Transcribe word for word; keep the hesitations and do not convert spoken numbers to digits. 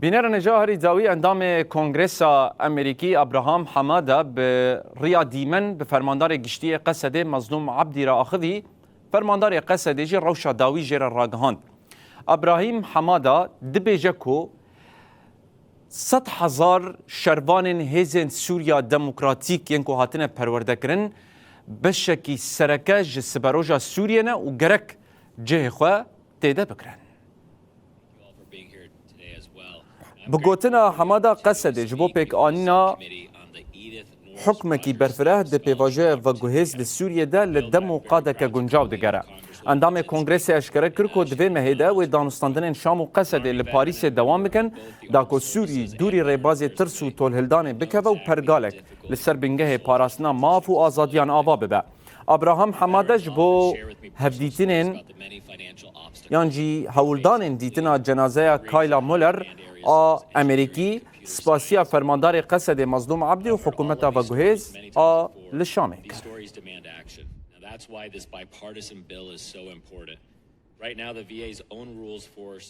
Bînerên hêja, herî dawî endamê Kongresa Amerîkî Abraham Hamada bi riya dîmen bi fermandarê giştî yê Qesedê Mezlûm Abdî re axivî. Fermandarê Qesedê jî rewşa dawî jê re ragihand. Abrahîm Hamada dibêje ku sed hezar şervanên Hêzên Sûriya Demokratîk yên ku hatine perwerdekirin, beşekî sereke ji siberoja Sûriyê ne û gerek cihê xwe tê de bigirin. Bi gotina Hamada, Qesedê ji bo pêkanîna hukmekî berfireh di pêvajoya veguhêz li Sûriyê de li dem û qadeke guncaw digere. Endamê Kongresê eşkere kir ku di vê mehê de wê danûstandinên Şam û Qesedê li Parîsê dewam bikin, da ku Sûrî dûrî rêbazê tirs û tolhildanê bikeve û pergalek li ser bingehê parastina maf û azadiyan ava bibe. Abraham Hamada ji bo hevdîtinên yan jî hewldanên dîtina cenazeya Kayla Muller a Amerîkî, spasiya fermandarê Qesedê Mezlûm Abdî û hikûmeta veguhêz a li Şamê kir. That's why this bipartisan bill is so important. Right now, the V A's own rules force